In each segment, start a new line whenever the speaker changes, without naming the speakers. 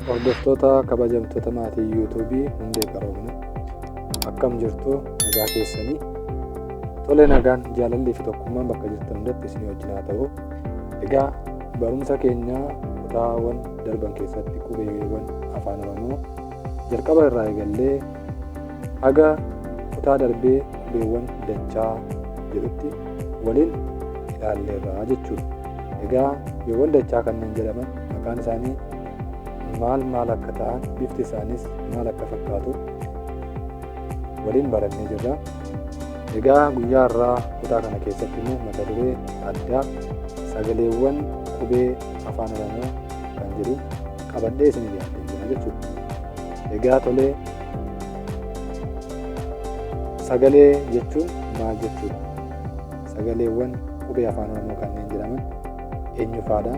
Hordoftoota kabajamtoota maatii yuutuubii Hundee Qaroomina, akkam jirtu? Nagaa keessanii? Tole, nagaan, jaalallii fi tokkummaan bakka jirtan hundatti isinii wajjin haa ta'u. Egaa barumsa keenya kutaawwan darban keessatti qubeewwan afaan Oromoo jalqaba irraa eegallee haga kutaa darbee qubeewwan dachaa jedhutti waliin ilaalleerra jechuudha. Egaa qubeewwan dachaa kanneen jedhaman maqaan isaanii maal maal akka ta'an, bifti isaaniis maal akka fakkaatu waliin barannee jirra. Egaa guyyaa har'aa kutaa kana keessatti immoo mata duree addaa sagaleewwan qubee afaan Oromoo kan jedhu qabadhee isinii dhiyaatee jira jechuudha. Egaa tolee, sagalee jechuun maal jechuudha? Sagaleewwan qubee afaan Oromoo kanneen jedhaman eenyu faadha?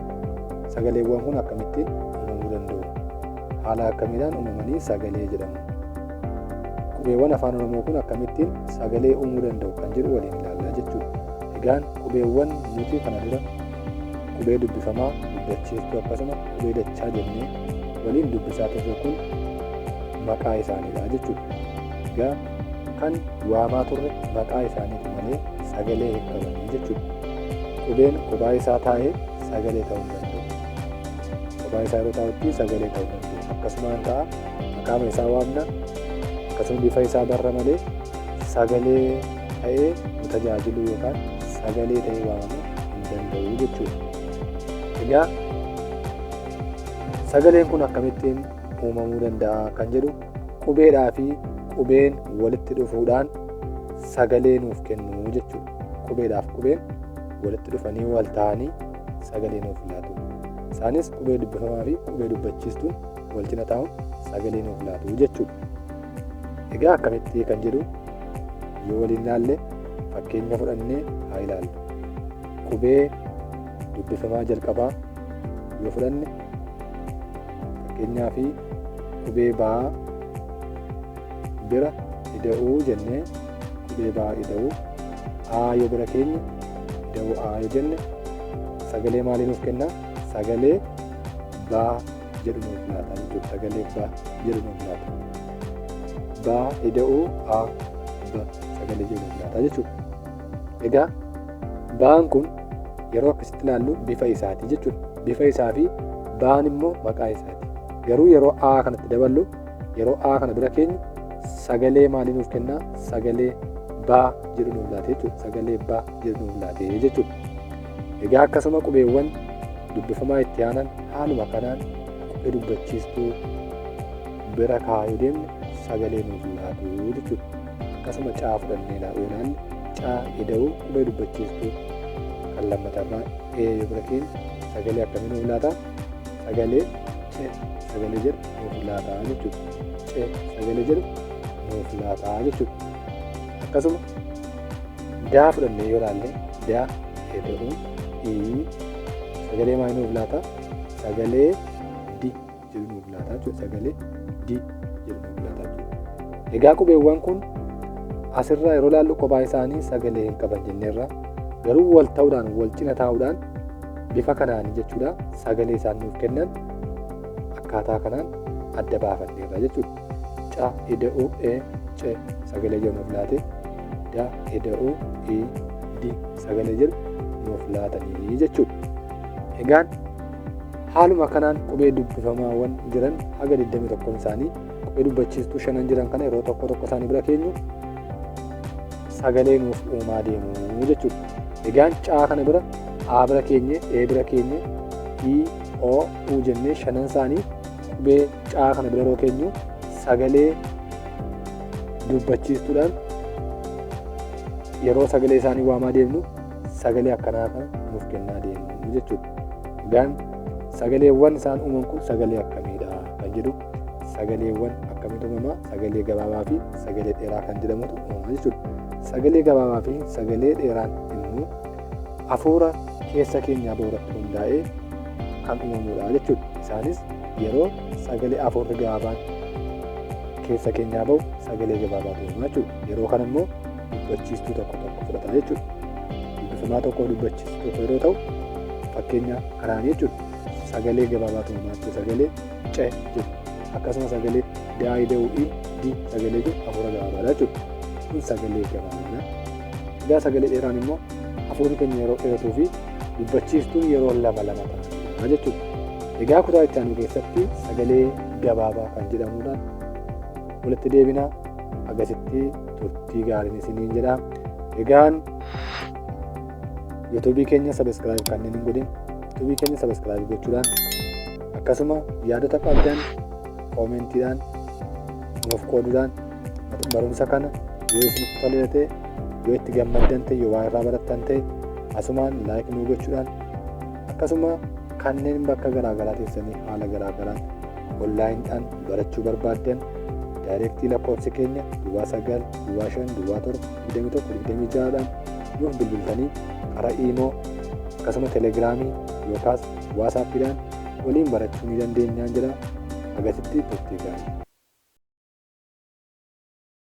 Sagaleewwan kun akkamittiin uumamuu danda'u? Haala akkamiidhaan uumamanii sagalee jedhamu? Qubeewwan afaan Oromoo kun akkamittiin sagalee uumuu danda'u kan jedhu waliin ilaallaa jechuudha. Egaan qubeewwan nuti kana dura qubee dubbifamaa, dubbachiistuu akkasuma qubee dachaa jennee waliin dubbisaa turre kun maqaa isaaniidha jechuudha. Egaa kan waamaa turre maqaa isaaniiti malee sagalee hin qabanii jechuudha. Qubeen kophaa isaa taa'ee sagalee ta'uu hin danda'u. Kophaa isaa yeroo taa'utti sagalee ta'uu hin danda'u. Akkasumaan ta'a, maqaama isaa waamna, akkasuma bifa isaa barra malee sagalee ta'ee nu tajaajiluu yookaan sagalee ta'ee waamamuu hin danda'u jechuudha. Egaa sagaleen kun akkamittiin uumamuu danda'a kan jedhu, qubeedhaa fi qubeen walitti dhufuudhaan sagalee nuuf kennu jechuudha. Qubeedhaaf qubeen walitti dhufanii wal ta'anii sagalee nuuf laatu. Isaanis qubee dubbifamaa fi qubee dubbachiistuun wal cina taa'uun sagalee nuuf laatu jechuudha. Egaa akkamitti kan jedhu yoo waliin ilaalle, fakkeenya fudhannee haa ilaallu. Qubee dubbifamaa jalqabaa yoo fudhanne, fakkeenyaa fi qubee baa bira ida'uu jennee, qubee baa ida'uu A yoo bira keenye, ida'uu A yoo jenne, sagalee maalii nuuf kenna? Sagalee baa jedhu nuuf laata jechuudha. Sagalee baa jedhu nuuf laata. Baa ida'uu A, ba sagalee jedhu nuuf laata jechuudha. Egaa baan kun yeroo akkasitti ilaallu bifa isaati jechuudha. Bifa isaa fi baan immoo maqaa isaati. Garuu yeroo A kanatti daballu, yeroo A kana bira keenyu, sagalee maalii nuuf kennaa? Sagalee baa jedhu nuuf laate jechuudha. Sagalee baa jedhu nuuf laate jechuudha. Egaa akkasuma qubeewwan dubbifamaa itti aanan haaluma kanaan qubee dubbachiistuu bira kaayuu deemne sagalee nuuf laatu jechuudha. Akkasuma caa fudhannee yoo ilaalle, caa ida'uu qubee dubbachiistuu kan lammatarraa e yoo bira keenya, sagalee akkamii nuuf laata? Sagalee ce sagalee jedhu nuuf laata jechuudha. Ce sagalee jedhu nuuf laata jechuudha. Akkasuma daa fudhannee yoo ilaalle, daa ida'uu i sagalee maalii nuuf laata? Sagalee di jedhu nuuf laata jechuudha. Sagalee di jedhu nuuf laata jechuudha. Egaa qubeewwan kun asirraa yeroo ilaallu kophaa isaanii sagalee hin qaban jenneerra. Garuu wal ta'uudhaan, wal cina taa'uudhaan, bifa kanaan jechuudha, sagalee isaan nuuf kennan akkaataa kanaan adda baafanneerra jechuudha. Ca ida'uu e, ce sagalee jedhu nuuf laate. Da ida'uu i, di sagalee jedhu nuuf laatanii jechuudha. Egaan haaluma kanaan qubee dubbifamaawwan jiran haga 21 isaanii, qubee dubbachiistuu shanan jiran kana yeroo tokko tokko isaanii bira keenyu sagalee nuuf uumaa deemu jechuudha. Egaan caa kana bira A bira keenye, E bira keenye, I, O, U jennee shanan isaanii qubee caa kana bira yeroo keenyu sagalee dubbachiistuudhaan yeroo sagalee isaanii waamaa deemnu sagalee akkanaa kana nuuf kennaa deemu jechuudha. Egaan sagaleewwan isaan uuman kun sagalee akkamiidha kan jedhu, sagaleewwan akkamiitu uumamaa? Sagalee gabaabaa fi sagalee dheeraa kan jedhamutu uumamaa jechuudha. Sagalee gabaabaa fi sagalee dheeraan immoo hafuura keessa keenyaa bahu irratti hundaa'ee kan uumamudha jechuudha. Isaanis yeroo sagalee hafuurri gabaabaan keessa keenyaa bahu sagalee gabaabaatu uumama jechuudha. Yeroo kana immoo dubbachiistuu tokko tokko fudhata jechuudha. Dubbifamaa tokko dubbachiistuu tokko yeroo ta'u, fakkeenya kanaan jechuudha. Sagalee gabaabaatu uumama jechuudha. Sagalee C jedhu. Akkasuma sagalee D ida'uu I D sagalee jedhu hafuura gabaabaadha jechuudha. Kun sagalee gabaabaadha. Egaa sagalee dheeraan immoo hafuurri keenya yeroo dheeratuu fi dubbachiiftuun yeroo lama lama ta'a jechuudha. Egaa kutaa itti aanu keessatti sagalee gabaabaa kan jedhamuudhaan walitti deebina. Agasitti turtii gaariin isiniin jedha. Egaan yuutuubii keenya subscribe kanneen hin godhin yuutuubii keenya subscribe gochuudhaan, akkasuma yaadota qabdan koomentiidhaan nuuf qooduudhaan, barumsa kana yoo isinitti tole ta'e, yoo itti gammaddan ta'e, yoo waan irraa barattan ta'e, asumaan like nuu gochuudhaan, akkasuma kanneen bakka garaagaraa teessanii haala garaagaraan onlaayiniidhaan barachuu barbaaddan direct lakkoofsi keenya 09 05 07 21 26dhaan nuuf bilbiltanii karaa iimoo, akkasuma telegiraamii yookaas waasaappiidhaan waliin barachuu ni dandeenyaan jedha. Agasitti turtii gaarii.